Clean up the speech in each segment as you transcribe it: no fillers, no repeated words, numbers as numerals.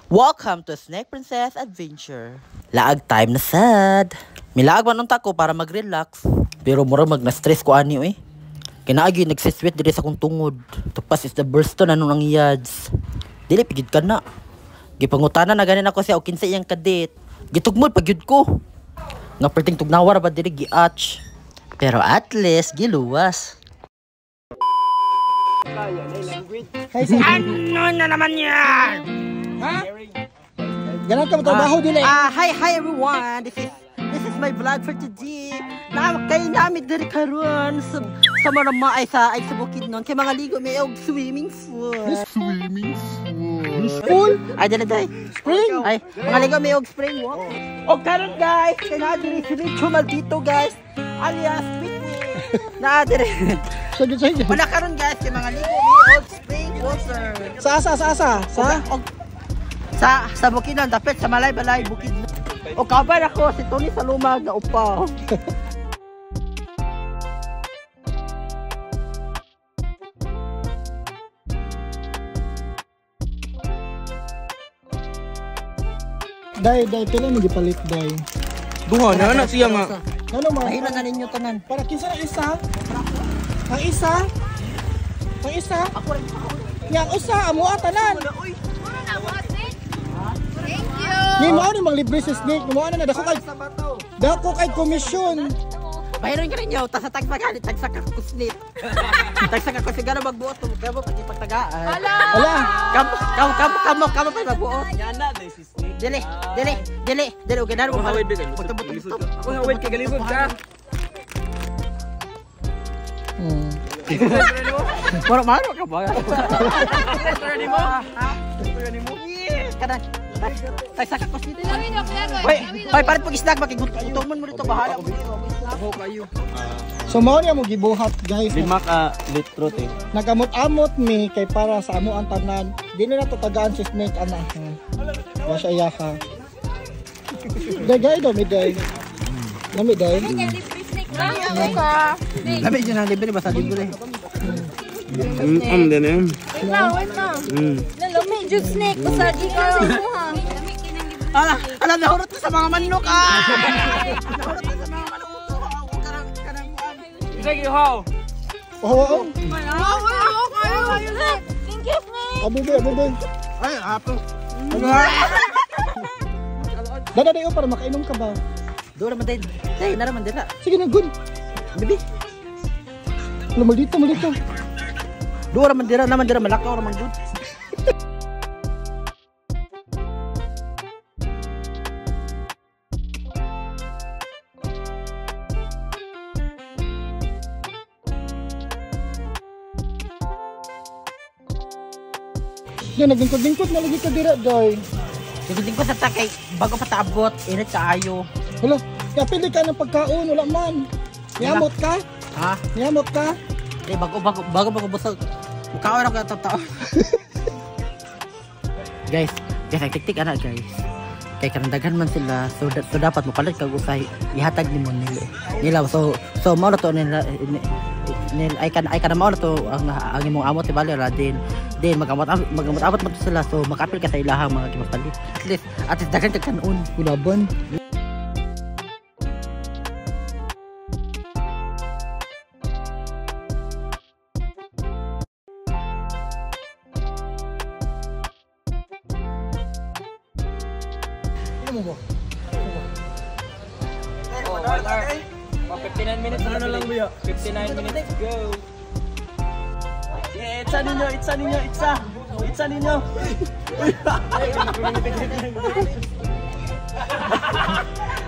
Welcome to Snake Princess Adventure. Laag time na sad. Milaag man unta ko para mag-relax. Pero mura mag na-stress ko ani oy. Kinaagi nagsisweat diri sa akong tungod. Tupas is the burst to na nung ang yads. Dili pigid ka na. Gipangutana na ganin ako siya og kinsa iyang kadate. Gitugmod pag yun ko. Nga perting tugnawa ra ba diri giatch. Pero at least giluwas. Ano na naman yan? Ha? Ganun ka matrabaho dili. Hi everyone. This is my vlog for today. Na kay nami diri karon sa Marama ay sa Bukidnon kay mga ligo may og swimming pool. Swimming pool. Ay dili day. Spring. Ay, mga ligo may og spring walk. Og karon guys, kay naa diri si Richo Maldito guys, alias Pitwi. Naa diri. Sige sige. Wala karon guys kay mga ligo may og spring water. Sa asa sa asa sa Og, sa Bukidnon dapit sa Malay-Balay Bukidnon. O kabar ako si Tony Salumag na upa. Day day pila ni gipalit day. Duha na na siya nga. Ano ma? Mahila na ninyo tanan. Para kinsa na isa? Ang isa? Ang isa? Ako rin. Yang usa amo tanan. Thank you. Ni mao ni maglibre si Snake, mao na dako kay komisyon. Bahiron ka ninyo, tas sa tagpagalit, tagsak ako snip. Tagsak ako siguro magbuot, kamo pagipagtagaan. Hala. Ala, Kamo kamo kamo kamo kamo pa magbuot. Yana day si Snake. Dili, dili, dili, dili og ganar mo. Ako hawid kay lisod. Ako hawid kay galisod ka. Maro maro ka ba? Istorya nimo? Istorya nimo? Kana. Tagsak ako snip. Lami na kuya ko. Hoy, hoy palit pag snack makigutomon mo dito bahala mo. Ako kayo. So mao niya mo gibuhat guys. 5 ka litro te. Nagamot-amot mi kay para sa amo ang tanan. Dili na to tagaan si Snake ana. Wa siya iya ka. Day day do mi day. Nami day. Ka. Labi dyan ang libre basta libre. Din eh. Wait lang, wait lang. Lalami jud snake basta di ka sa imuha. Ala, ala nahurot na sa mga manok ah. Nahurot na sa mga manok. Kanang kanang kuan. Sige how. Oh, oh. Thank you, snake. Abubi, abubi. Ay, apo. Dada day oh, para makainom ka ba? Doon naman din. Day, naraman dira. Sige na good. Bibi. Ano maldito, maldito. Doon naman dira, naman dira malakaw raman gud. Yan naglingkod-lingkod na lagi ka dira day. Lingkod ko sa takay bago pa taabot, init kaayo. Hala, kapili ka ng pagkaon, wala man. Niamot ka? Ha? Niamot ka? Di bago bago bago bago busog. Mukaon ako ng tao. Guys, guys ang tiktik ana guys. Kay karandaghan man sila, so, so dapat mopalit kag usay ihatag nimo nila. Nila so so mao na to nila nil ay kan mao na to ang imong amot bali ra din din magamot-amot man to sila, so makapil ka sa ilahang mga gipapalit. At least daghan kag kanon. Kulaban. Ano mo ba? 59 minutes na lang buya. 59 minutes go. Yeah, itsa ninyo, itsa ninyo, itsa. Itsa ninyo.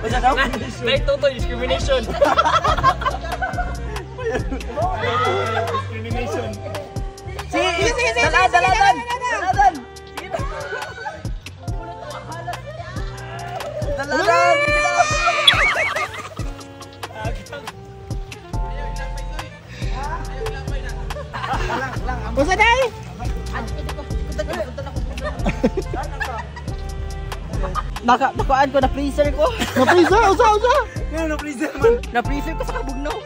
What's that? Like total discrimination. Discrimination. Sige, sige, sige, daladan, daladan. Daladan. Sige na. Daladan. Basta day! Naka nakuan ko na freezer ko. Na freezer, usa usa. Nga na freezer man. Na freezer ko sa kabugnaw.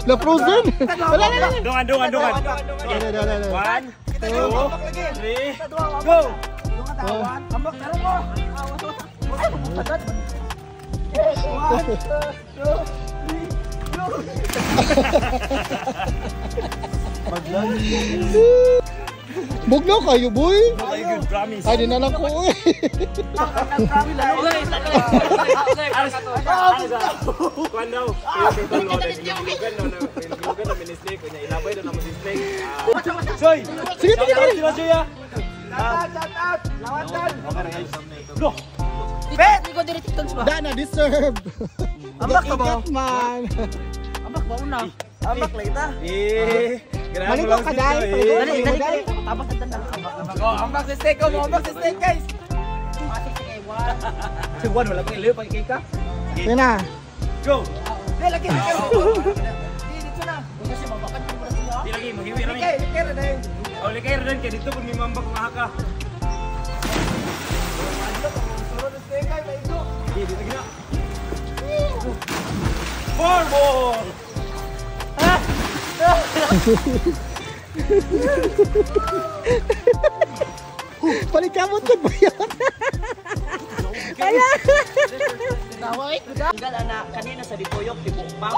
Na frozen. Wala na na. Dungan, dungan, dungan. Wala, wala, wala. 1, 2, 3, go! Ambak tarong ko. Ay, pagkat. 1, 2, 3, go. Bugnaw kayo, boy. Ay, good promise. Ay, di na lang ko, uy. Kuan daw. Soy! Sige, sige, sige. Sila siya. Shout out! Lawatan! Lo! Bet! Ikaw diri TikToks ba? Dana deserve. Ambak ka ba? Ikat man. Ambak ba una? Ambak later. Eh, Maligo ka, day. Maligo, Dali, maligo, dali, day. dali. Tapos ang tanda. Oh, ambak sa steak, oh, ambak sa steak, guys. Si Juan wala pang iliw pang ka. Sige na. Go. Di lagi lagi. Di dito na. Di lagi maghiwi rami. Likay, likay ra dayon. Oh, likay ra dan kay dito pud mimamba kung aha ka. Sulod sa steak ay maigo. Di dito gina. Forward. Palikamot ka ba yan? Tanggal ana kanina sa Dituyok di Bukbang.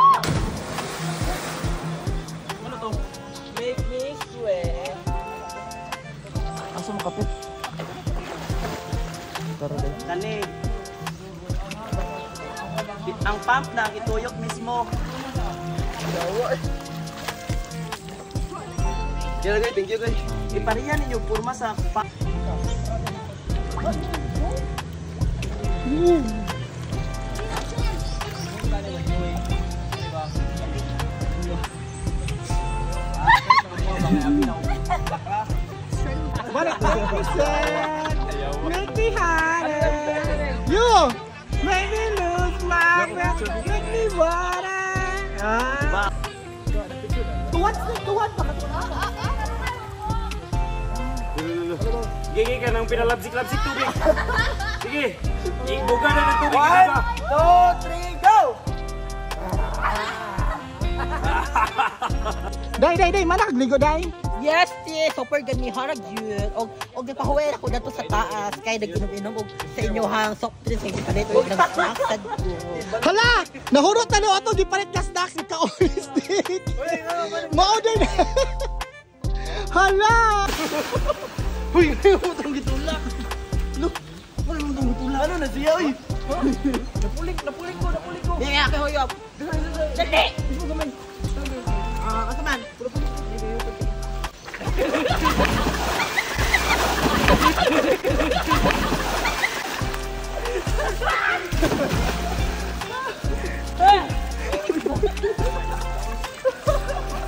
Ano to? Make me sweat. Asa mo kapit? Kani. Ang pump na ang ituyok mismo. Thank you guys. Ipariyan ninyo purma sa pump. Balik na, Make me harder. You make me lose my breath. Make me wanna. Ah. Tuwan, tuwan, baka tuwan. Gigi ka nang pinalabsik-labsik tubig. Sige. Ibuga na ng tubig. 1, 2, 3, go! Day, day, day, manag ligo day. Yes, yes, super gani harag yun. Og og gipahuwi ako dato sa taas kay nag-inom-inom og sa inyohang soft drinks kay gipalit og nag-snacks sad ko. Hala, nahurot na no ato gipalit ka snacks ka stick. Ma-order na. Hala. Uy, utang gitulak. Look, wala mo itong gitulak. Ano na siya, uy? Napulik, napulik ko, napulik ko. Di kaya kayo huyop. Dali. Ah, asa man?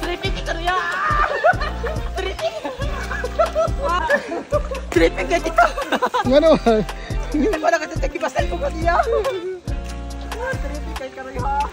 Tripping kita niya. Tripping. Tripping ka dito. Ngano? Wala ka sa tagibasal ko kaniya. Tripping kay karoy ha.